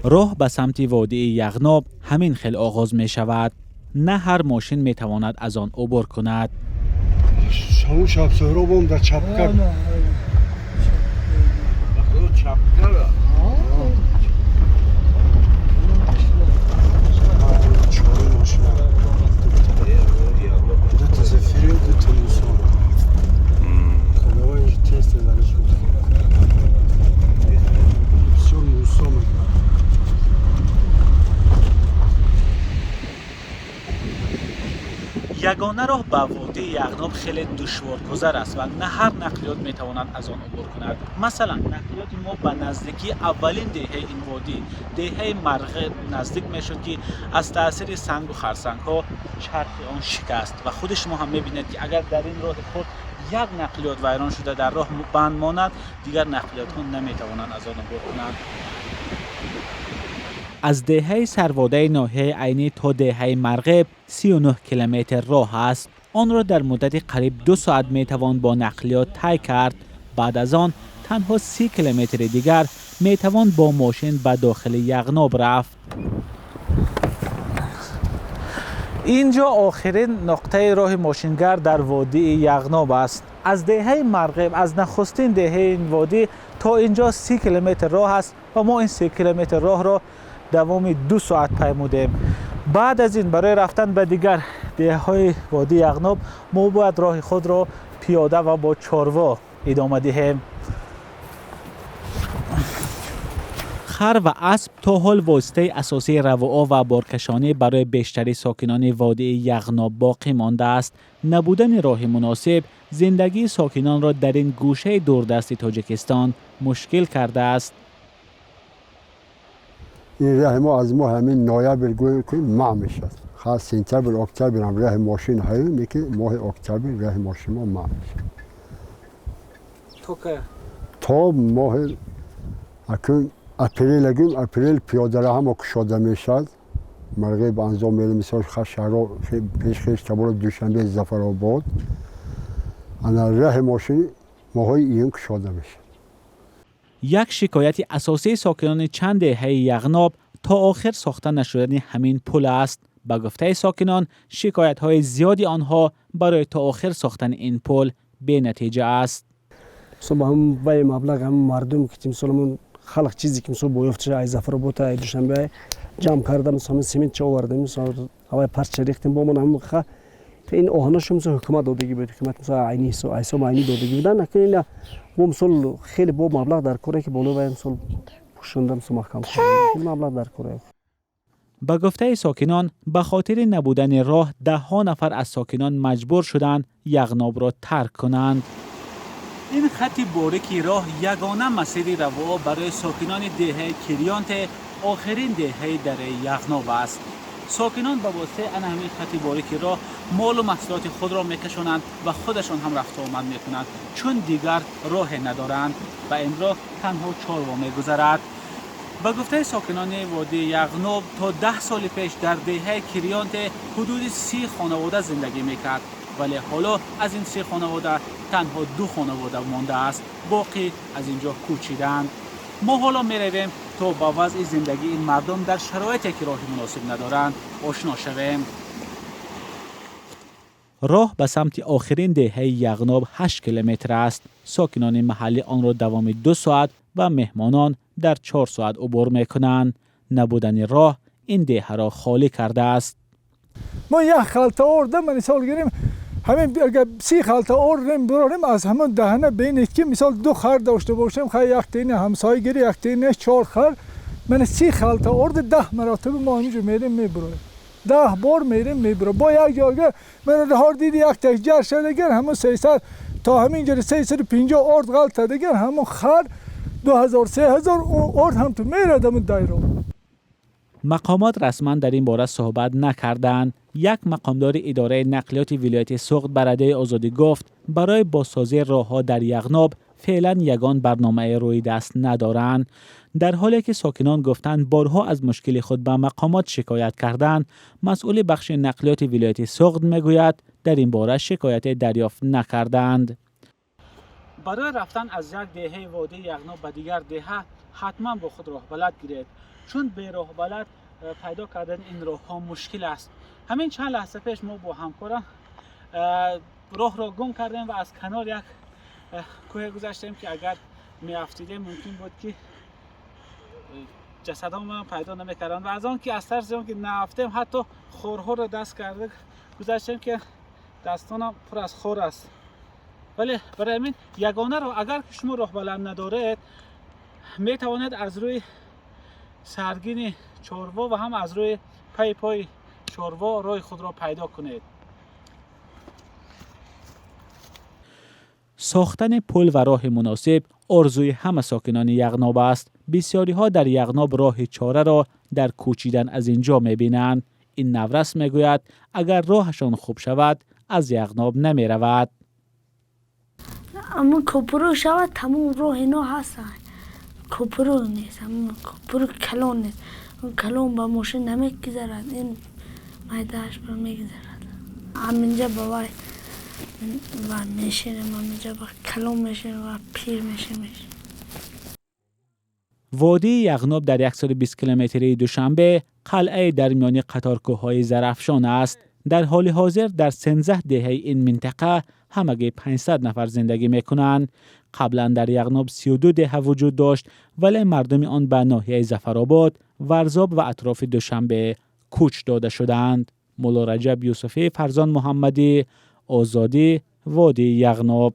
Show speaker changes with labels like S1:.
S1: Роҳ ба самти водии Яғноб ҳамин хел оғоз мешавад. На ҳар мошин метавонад аз он убур кунад. Ягона роҳ ба водии Яғноб хеле душворгузар аст ва на ҳар нақлиёт метавонад аз он убур кунад. Масалан, нақлиёти мо ба наздикии аввалин деҳаи ин водӣ, деҳаи Марғеб, наздик мешуд, ки аз таъсири сангу харсангҳо чархи он шикаст. Ва худи шумо ҳам мебинед, ки агар дар ин роҳи худ як нақлиёт вайрон шуда дар роҳ банд монад, дигар нақлиётҳо наметавонанд аз он убур кунанд. Аз деҳаи Сарводаи ноҳияи Айнӣ то деҳаи Марғеб 39 километр роҳ аст. Онро дар муддати қариб 2 соат метавон бо нақлиёт тай кард. Баъд аз он танҳо 30 километри дигар метавон бо мошин ба дохили Яғноб рафт. Инҷо охирин нуқтаи роҳи мошингард дар водии Яғноб аст. Аз деҳаи Марғеб, аз нахустин деҳаи ин водӣ то инҷо 30 километр роҳ аст ва мо ин 30 километр роҳро давоми 2 соат паймудем. Баъд аз ин барои рафтан ба дигар деҳаҳои водии Яғноб мо бояд роҳи худро пиёда ва бо чорво идома диҳем. Хар ва асп то ҳол воситаи асосии равуо ва боркашонӣ барои бештари сокинони водии Яғноб боқӣ мондааст. Набудани роҳи муносиб зиндагии сокинонро дар ин гӯшаи дурдасти Тоҷикистон мушкил кардааст.
S2: Ин раҳи мо аз моҳ ҳамин ноябр гӯем ки маъ мешавад. Хас сентябр, октябр ҳам раҳи мошин ҳаю, лекин моҳи октябр раҳи мошин мо маъ мешавад.
S1: То кай?
S2: То моҳи акун апрел гӯем, апрел пиёдараҳ ҳамо кушода мешавад. Марғеб анзом мерем, мисол шаҳрҳо пеш хеш таборо Душанбе, Зафаробод. Ана раҳи мошин моҳҳои июн кушода мешавад.
S1: Як шикояти асосии сокинони чанд деҳаи Яғноб то охир сохта нашудани ҳамин пул аст. Ба гуфтаи сокинон, шикоятҳои зиёди онҳо барои то охир сохтани ин пул бенатиҷа аст.
S3: Вай маблағ ҳам мардум ки мисол халқ чизе ки мисол боёфт шуда, ай Зафаробод, ай Душанбе ҷамъ карда, мисол ҳамин семент ча овардем, мисол ҳавай парча рехтем, бо мон ҳамин ин оҳанашу мисол ҳукумат додагӣ буд, ҳукумат мисол айни ҳисоб айни додагӣ будан. Акун ина бо мисол хеле бо маблағ дар коре ки болои вай мисол пӯшонда мисол маҳкам кунад, маблағ дар коре.
S1: Ба гуфтаи сокинон, ба хотири набудани роҳ даҳҳо нафар аз сокинон маҷбур шуданд Яғнобро тарк кунанд. Ин хатти борики роҳ ягона масири равуо барои сокинони деҳаи Кирёнте, охирин деҳаи дараи Яғноб аст. Сокинон ба воситаи ана ҳамин хатти борики роҳ молу маҳсулоти худро мекашонанд ва худашон ҳам рафту омад мекунанд, чун дигар роҳе надоранд. Ба ин роҳ танҳо чорво мегузарад. Ба гуфтаи сокинони водии Яғноб, то 10 соли пеш дар деҳаи Кирёнте ҳудуди 30 хонавода зиндагӣ мекард, вале ҳоло аз ин 30 хонавода танҳо 2 хонавода мондааст. Боқӣ аз ин ҷо кӯчиданд. Мо ҳоло меравем то ба вазъи зиндагии ин мардум дар шароите ки роҳи муносиб надоранд ошно шавем. Роҳ ба самти охирин деҳаи Яғноб 8 километр аст. Сокинони маҳаллӣ онро давоми 2 соат ва меҳмонон дар 4 соат убур мекунанд. Набудани роҳ ин деҳаро холӣ кардааст.
S4: Мо як халта орда, мисол гирем, ҳамин агар 30 халта ордем бурорем, аз ҳамон даҳана бинед ки мисол 2 хар дошта бошем, хай як тина ҳамсоя гири, як тина 4 хар, ман 30 халта орда 10 маротиба мо ҳаминҷо мерем мебурем. 10 бор мерем мебурем. Бо як ҷойга ман ҳор диди як таш ҷар шуда дигар ҳамон 300 то ҳамин ҷо 350 орд ғалта дигар ҳамон хар 2000 3000 орд ҳам ту мерад ҳамон дайро.
S1: Мақомот расман дар ин бора суҳбат накарданд. Як мақомдори идораи нақлиёти вилояти Суғд ба Радиои Озодӣ гуфт, барои бозсозии роҳҳо дар Яғноб феълан ягон барномаи рӯи даст надоранд. Дар ҳоле ки сокинон гуфтанд борҳо аз мушкили худ ба мақомот шикоят карданд, масъули бахши нақлиёти вилояти Суғд мегӯяд дар ин бора шикояте дарёфт накарданд. Барои рафтан аз як деҳаи водии Яғноб ба дигар деҳа ҳатман бо худ роҳбалад гиред, чун бе роҳбалад пайдо кардани ин роҳҳо мушкил аст. Ҳамин чанд лаҳза пеш мо бо ҳамкорам роҳро гум кардем ва аз канор як кӯҳе гузаштем, ки агар меафтидем, мумкин буд, ки ҷасадҳоро пайдо намекарданд. Ва аз он ки аз тарси он ки наафтем, ҳатто хорҳоро даст карда гузаштем, ки дастонам пур аз хор аст. Вале барои ҳамин ягона роҳ, агар ки шумо роҳбалад надоред, метавонед аз рӯи саргини чорво ва ҳам аз рӯи пайи пои чорво роҳи худро пайдо кунед. Сохтани пул ва роҳи муносиб орзуи ҳама сокинони Яғноб аст. Бисёриҳо дар Яғноб роҳи чораро дар кӯчидан аз ин ҷо мебинанд. Ин наврас мегӯяд, агар роҳашон хуб шавад, аз Яғноб намеравад.
S5: Аммо кӯпру шавад, тамом роҳ ино ҳаст. Кӯпру нест, аммо кӯпру калон нест. Калон ба мошин намегузарад, ин майдааш ба мегузарад. Ҳаминҷа ба вай ва мешинем, ҳаминҷа ба калон мешинем ва пир мешинем.
S1: Водии Яғноб дар 120 километрии Душанбе қалъаи дар миёни қаторкӯҳҳои Зарафшон аст. Дар ҳоли ҳозир дар 13 деҳаи ин минтақа ҳамагӣ 500 нафар зиндагӣ мекунанд. Қаблан дар Яғноб 32 деҳа вуҷуд дошт, вале мардуми он ба ноҳияи Зафаробод, Варзоб ва атрофи Душанбе кӯч дода шудаанд. Мулло Раҷаб Юсуфӣ, Фарзон Муҳаммадӣ, Озодӣ, водии Яғноб.